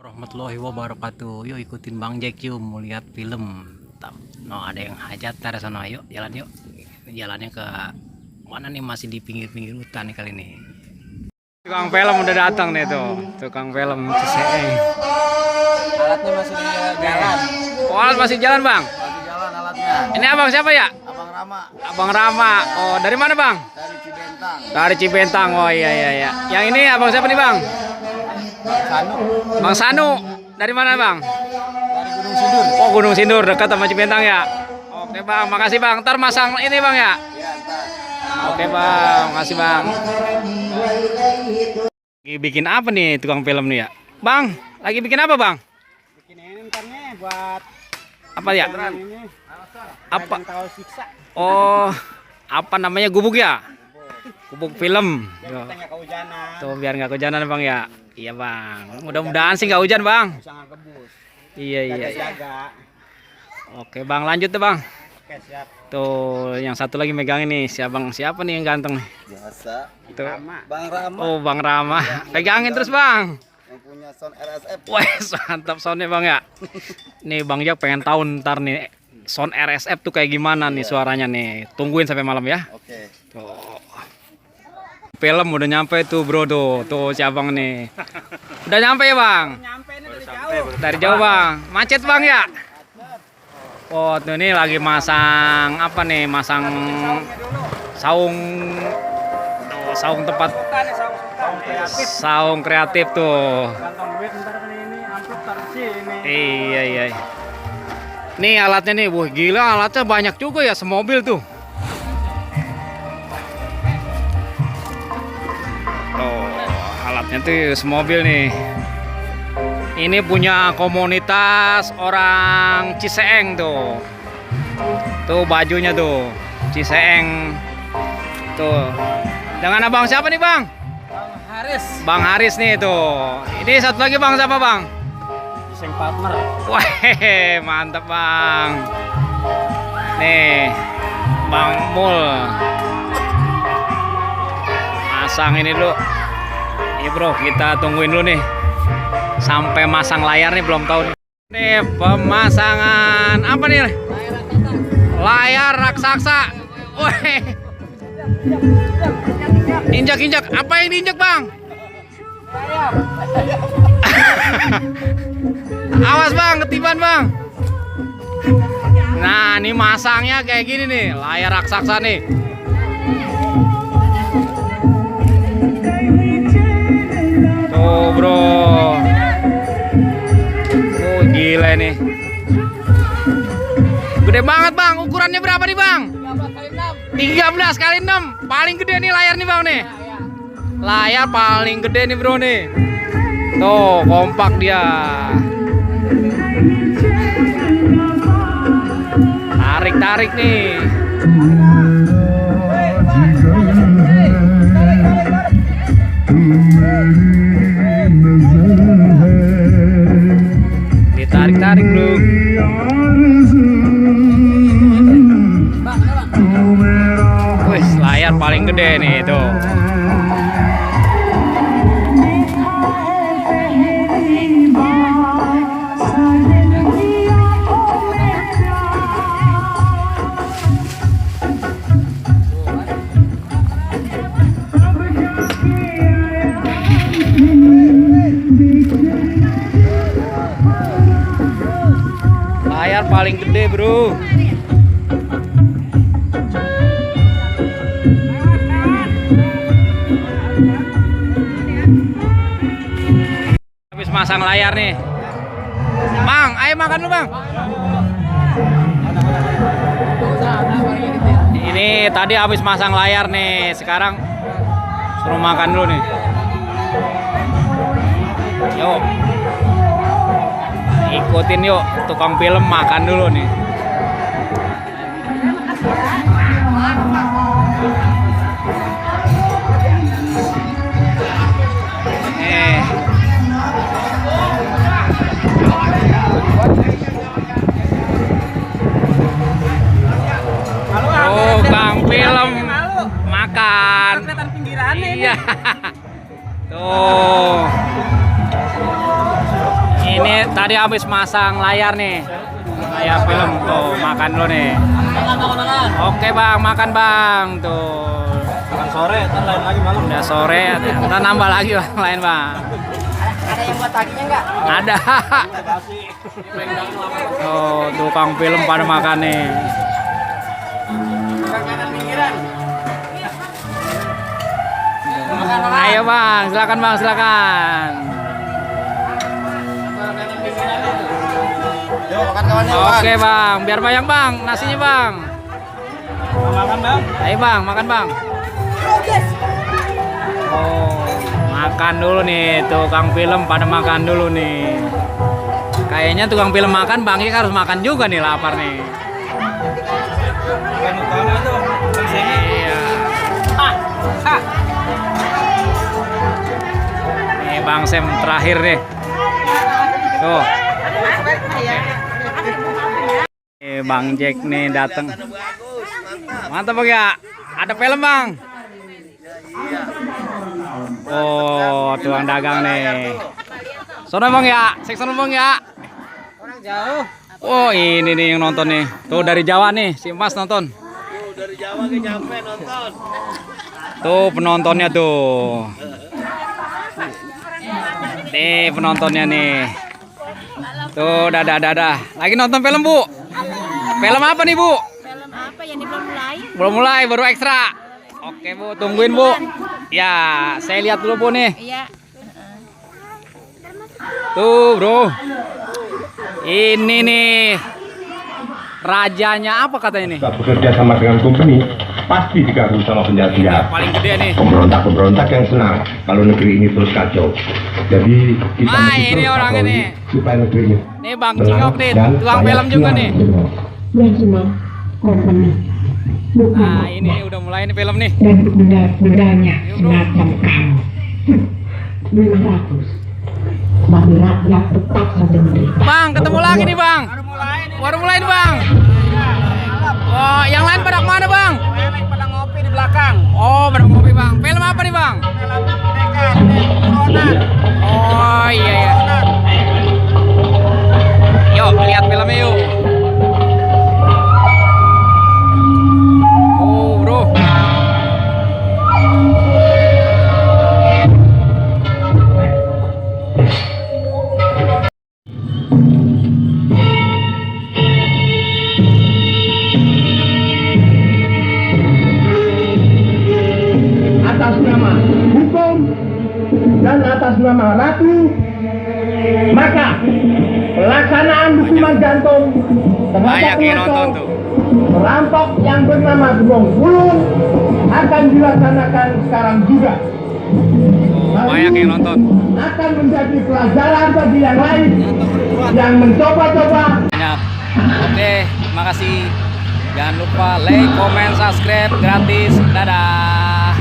Warahmatullahi wabarakatuh. Yuk ikutin Bang Jack yuk mau lihat film. No ada yang hajat tar sana, yuk jalan yuk. Jalannya ke mana nih, masih di pinggir-pinggir hutan nih kali ini. Tukang film udah datang nih tuh. Tukang film Ciseeng. Alatnya masih di jalan. Oh, alat masih jalan, Bang? Masih jalan alatnya. Ini Abang siapa ya? Abang Rama. Abang Rama. Oh, dari mana, Bang? Dari Cibentang. Dari Cibentang. Oh iya iya iya. Yang ini Abang siapa nih, Bang? Sanu. Bang Sanu. Dari mana, Bang? Dari Gunung Sindur. Oh, Gunung Sindur dekat sama Cibentang ya. Oke, Bang. Makasih, Bang. Ntar masang ini, Bang ya. Iya, ntar. Oke, Bang. Makasih, Bang. Lagi bikin apa nih tukang film nih ya? Bang, lagi bikin apa, Bang? Bikin ini ntar nih buat Apa ya? ini. Apa? Tahu siksa. Oh, apa namanya, gubuk ya? Gubuk film. Biar kita nggak kehujanan. Tuh, biar nggak kehujanan, Bang ya. Iya, Bang. Mudah-mudahan sih nggak hujan, Bang. Bisa nggak kebus. Iya, iya. Jaga. Oke, Bang. Lanjut tuh, Bang. Oke, siap. Tuh, yang satu lagi megangin nih. Siapa nih yang ganteng nih? Biasa. Tuh. Bang Rama. Oh, Bang Rama. Pegangin terus, Bang. Yang punya sound RSF. Wes, mantap soundnya, Bang ya. Nih Bang Jack pengen tahu ntar nih sound RSF tuh kayak gimana nih suaranya nih. Tungguin sampai malam ya. Oke. Tuh. Film udah nyampe tuh, Bro, tuh si Abang nih. Udah nyampe ya, Bang? Nyampe ini dari jauh. Dari jauh, Bang. Macet, Bang ya? Oh, tuh ini lagi masang apa nih? Masang saung. Tuh, saung tempat saung kreatif tuh. Kantong duit ntar kan ini amplop taruh sini. Iya, iya. Nih alatnya nih, wah gila alatnya banyak juga ya, semobil tuh. Oh, alatnya tuh semobil nih. Ini punya komunitas orang Ciseeng tuh. Tuh bajunya tuh, Ciseeng. Tuh. Dengan Abang siapa nih, Bang? Bang Haris. Bang Haris nih tuh. Ini satu lagi, Bang, siapa, Bang? Sing partner. Wah, mantap, Bang. Nih, Bang Mul. Masang ini dulu. Ini, Bro, kita tungguin dulu nih. Sampai masang layar nih belum tahu nih. Nih, pemasangan apa nih? Layar raksasa. Wah. Injak-injak. Apa yang diinjak, Bang? Awas, Bang, ketiban, Bang. Nah, ini masangnya kayak gini nih, layar raksasa nih. Tuh, Bro. Oh, gila nih. Gede banget, Bang. Ukurannya berapa nih, Bang? 13 kali 6. Paling gede nih layar nih, Bang nih. Layar paling gede nih, Bro nih. Tuh, kompak dia. Tarik-tarik nih. Ditarik-tarik, Bro. Wih, layar paling gede nih tuh. Layar paling gede, Bro. Habis masang layar nih. Bang, ayo makan dulu, Bang. Ini tadi habis masang layar nih. Sekarang suruh makan dulu nih. Yuk. Ikutin yuk tukang film makan dulu nih. Oh, Kang film makan. Kelihatan pinggirannya. Iya. Tuh. Ini tadi habis masang layar nih. Layar film tuh, makan dulu nih. Oke bang, makan bang tuh. Makan sore, ntar lain lagi malam. Udah sore, ntar nambah lagi bang, lain bang. Ada yang buat paginya nggak? Ada. Oh, tukang film pada makan nih. Ayo bang, silakan bang, silakan. Yuk makan kawannya. Oke bang, biar banyak bang, nasinya bang. Makan bang. Ayo bang, makan bang. Oh, makan dulu nih, tukang film pada makan dulu nih. Kayaknya tukang film makan, Bang Ik harus makan juga nih, lapar nih. Makan utama tuh. Iya. Nih Bang Sem terakhir deh. Tuh. Nih Bang Jack nih dateng. Mantap Bang ya. Ada film Bang. Oh, tukang dagang nih. Sono Bang ya, seksono Bang ya. Orang jauh. Oh, ini nih yang nonton nih. Tuh dari Jawa nih, si Mas nonton. Tuh dari Jawa ke nyampe nonton. Tuh penontonnya tuh. Nih penontonnya nih. Tuh, dadah. Lagi nonton film, Bu. Film apa nih, Bu? Film apa yang belum mulai? Belum mulai, baru ekstra. Oke, Bu, tungguin, Bu. Ya, saya lihat dulu, Bu nih. Iya. Tuh, Bro. Ini nih. Rajanya apa katanya nih? Saat bekerja sama dengan company, pasti diganggu sama penjahat-penjahat. Paling gede nih. Pemberontak-pemberontak yang senang kalau negeri ini terus kacau. Jadi kita Nah, mesti ini terus orangnya patroli nih. supaya negeri ini Nih Bang tenang Cingok nih, dan tukang rakyat film juga senang. nih. Dan semua company bukan Nah, ini nih, udah mulai nih film nih. dan benda-bendanya semacam kamu. Memang bagus, tapi rakyat tetap saja menderita. Bang, ketemu lagi nih, Bang. Baru mulai nih, Bang. Oh, yang lain pada kemana, Bang? Lagi pada ngopi di belakang. Oh, pada ngopi, Bang. Film apa nih, Bang? Film Merdeka, Corona. Oh, iya. Yuk, lihat filmnya yuk. Oh, bro. Atas nama hukum dan atas nama ratu, maka pelaksanaan hukuman gantung Banyak terhadap yang nonton tuh. perampok yang bernama Gemong Wulung akan dilaksanakan sekarang juga. Oh, banyak yang nonton. Akan menjadi pelajaran bagi yang lain yang mencoba-coba. Banyak. Oke, makasih. Jangan lupa like, comment, subscribe gratis. Dadah.